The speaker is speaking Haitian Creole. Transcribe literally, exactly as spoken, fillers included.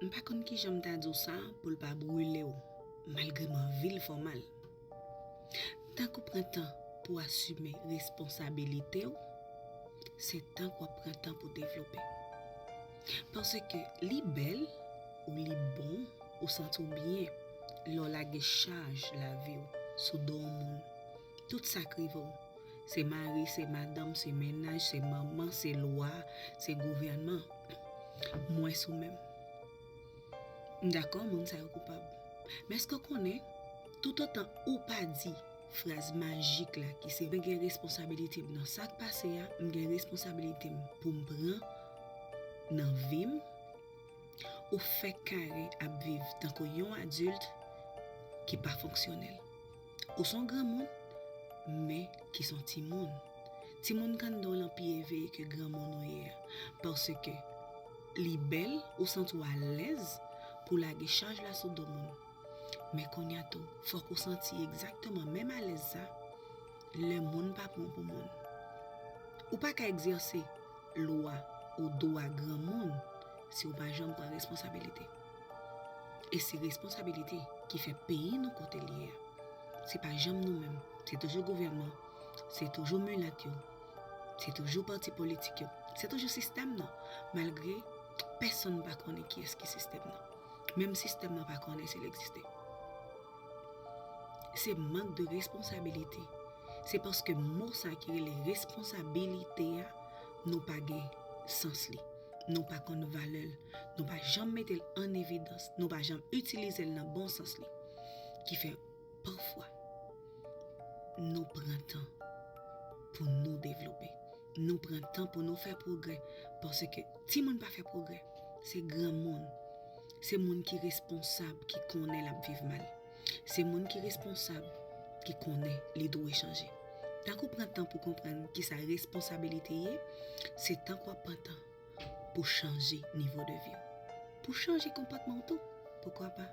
M pa konn kijan m ta di w sa pou l pa brile w, malgre m anvi l fè w mal. Tank ou pran tan pou asime responsabilite w, se tank w ap pran tan pou devlope. Paske li bèl, ou li bon, ou santi w byen lè w lage chaj lavi w sou do yon moun. Tout sa k rive w, se mari, se madanm, se mennaj, se manman, se lwa, se gouvènman. Mwens ou menm. M dakò, moun sa yo koupab. Men èske w konnen, toutotan ou pa di fraz majik la ki se, "Mwen gen responsabilite m nan sa k pase a, m gen responsabilite m pou m pran nan vi m," ou fèk kare ap viv tankou yon adilt ki pa fonksyonèl. Ou se yon granmoun, men ki se yon timoun. Timoun k anndan w lan pi eveye ke granmoun ou ye a. Paske li bèl, ou santi w alèz pou lage chaj la sou do moun. Men kounye a tou, fòk ou santi egzakteman menm alèz sa lè moun pa pran w pou moun. Ou pa ka egzèse lwa ou dwa granmoun si w pa janm pran responsabilite. E se responsabilite ki fè peyi nou kote l ye a. Se pa janm nou menm. Se toujou gouvènman. Se toujou milat yo. Se toujou pati politik yo. Se toujou sistèm nan. Malgre pèsonn pa konnen kiyès ki sistèm nan. Menm sistèm nan pa konnen si l egziste. Se mank de responsabilite. Se paske mo sa ki rele responsabilite a, nou pa gen sans li. Nou pa konn valè l. Nou pa janm mete l an evidans. Nou pa janm itilize l nan bon sans li. Ki fè, pafwa, nou pran tan pou nou devlope. Nou pran tan pou nou fè pwogrè. Paske timoun pa fè pwogrè. Se granmoun. Se moun ki responsab ki konnen l ap viv mal. Se moun ki responsab ki konnen li dwe chanje. Tank ou pran tan pou konprann kisa responsabilite ye, se tank w ap pran tan pou chanje nivo de vi w. Pou chanje konpòtman w tou, poukwa pa?